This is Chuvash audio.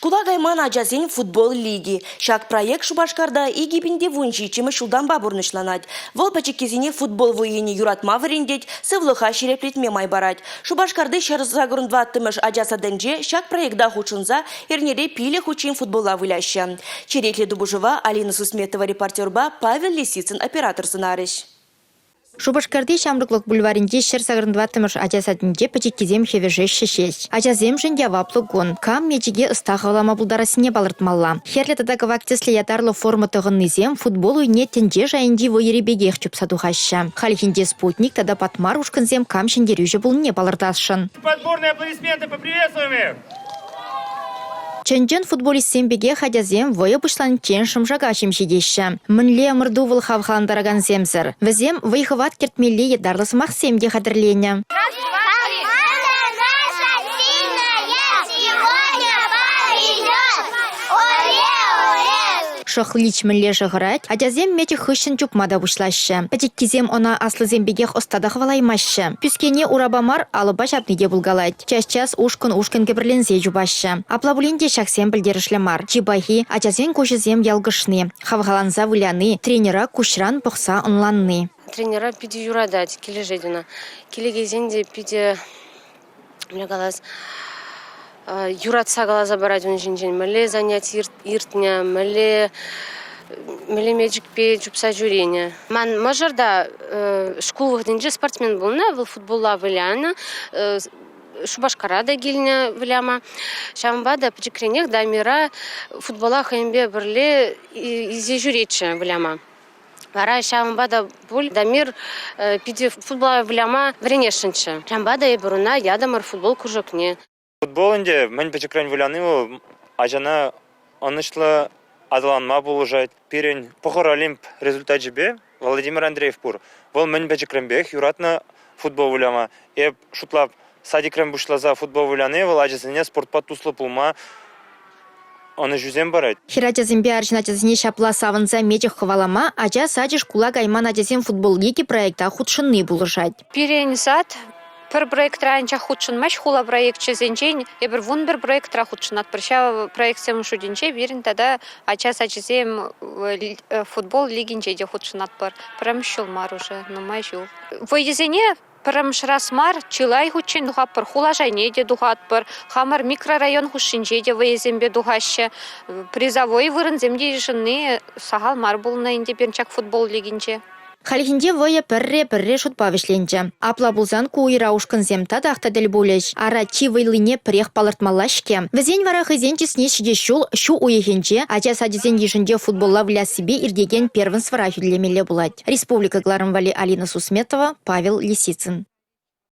Шкула кайман ачасен футбол лиги. Ҫак проект Шупашкарта 2017-мӗш ҫултанпа пурнӑҫланать. Вӑл пӗчӗккисене футбол вӑййине юратма вӗрентет, сывлӑха ҫирӗплетме май парать. Шупашкарти 184-мӗш ача садӗнче ҫак проекта хутшӑнса эрнере пилӗк хутчен футболла выляҫҫӗ. Черетлӗ тупӑшӑва Алина Сусметова репортерпа Павел Лисицын оператор сӑнарӗҫ. Шупашкарти Ҫамрӑклӑх бульварӗнчи 184-мӗш ача садӗнче пӗчӗккисем хӗвӗшеҫҫӗ ҫеҫ. Ачасемшӗн яваплӑ кун. Кам мечӗке ӑста хӑвалама пултарассине палӑртмалла. Хӗрлӗ тата кӑвак тӗслӗ ятарлӑ форма тӑхӑннисем футбол уйне тӗнче шайӗнчи вӑйӑри пекех чупса тухаҫҫӗ. Хальхинче «Спутник» тата «Патмар» ушкӑнсем кам ҫӗнтерӳҫӗ пулнине палӑртасшӑн. Подборные аплодисменты поприветствуем их! Чӑн-чӑн футболистсем пекех ачасем вӑйӑ пуҫланиччен шӑмшака ҫемҫетеҫҫӗ. Мӗнле ӑмӑрту вӑл хавхалантаракансемсӗр? Вӗсем вӑй-хӑват кӗртмелли ятарлӑ сӑмахсем те хатӗрленӗ. Шӑхлич мӗнле шӑхӑрать, ачасем мечӗк хыҫҫӑн чупма та пуҫлаҫҫӗ. Пӗчӗккисем ӑна аслисем пекех ӑста та хӑвалаймаҫҫӗ. Пӳскене урапа мар, алӑпа ҫапни те пулкалать. Час-час ушкӑн-ушкӑн кӗпӗрленсе чупаҫҫӗ. Апла пулин те ҫаксем пӗлтерӗшлӗ мар. Чи пахи – ачасен куҫӗсем ялкӑшни, хавхаланса выляни, тренера куҫран пӑхса ӑнланни. Тренера питӗ юратать, килӗшет ӑна. Киле килсен те питӗ, мӗнле калас, юратса каласа парать ун ҫинчен. Мӗнле заняти иртнӗ, мӗнле мӗнле мечӗкпе чупса ҫӳренӗ. Ман мӑшӑр та шкул вӑхӑтӗнче спортсмен пулнӑ, вӑл футболла вылянӑ, Шупашкара та килнӗ выляма. Ҫавӑнпа та пӗчӗкренех Дамира футбола хӑйӗнпе пӗрле илсе ҫӳретчӗ выляма. Вара ҫавӑнпа та пуль Дамир питӗ футбола выляма вӗренесшӗнччӗ. Ҫавӑнпа та эпир ӑна ятӑмӑр футбол кружокне. Футбол ӗнтӗ мӗн пӗчӗкрен выляни вӑл ачана ӑнӑҫлӑ аталанма пулӑшать. Пирӗн Пӑхӑр Олимп результачӗпе Владимир Андреев пур. Вӑл мӗн пӗчӗкренпех юратнӑ футбол выляма. Эп шутлап, садикрен пуҫласа футбол выляни вӑл ачасене спортпа туслӑ пулма ӑнӑҫусем парать. Хӗрачасемпе арҫын ачасене ҫапла савӑнса мечӗк хӑвалама ача сачӗ шкула кайман ачасем футбол лиги проекта хутшӑнни пулӑшать. Пирӗн сад пӗр проектра анчах хутшӑнмасть, хула проекчӗсенчен эпир 11 проектра хутшӑнатпӑр. Ҫав проектсем шутӗнче пирӗн тата ача сачӗсем футбол лигинче те хутшӑнатпӑр. Пӗрремӗш ҫул мар уже, нумай ҫул. Вӑйӑсене пӗрремӗш раз мар, чылай хутчен тухатпӑр, хула шайне те тухатпӑр, хамӑр микрорайон хушшинче те вӑйӑсемпе тухаҫҫӗ. Призовой вырӑнсем те йышӑнни сахал мар пулнӑ ӗнтӗ пирӗн ҫак футбол лигинче. Хальхинче вӑйӑ пӗрре-пӗрре шутпа вӗҫленчӗ. Апла пулсан ку уйра ушкӑнсем татах та тӗл пулӗҫ. Ара, чи вӑйлине пӗрех палӑртмалла-ҫке. Вӗсен вара хӑйсен чысне ҫитес ҫул ҫу уйӑхӗнче ача сачӗсен йышӗнче футболла выляссипе иртекен первенствӑра хӳтӗлемелле пулать. Республика кӑларӑм валли Алина Сусметова, Павел Лисицын.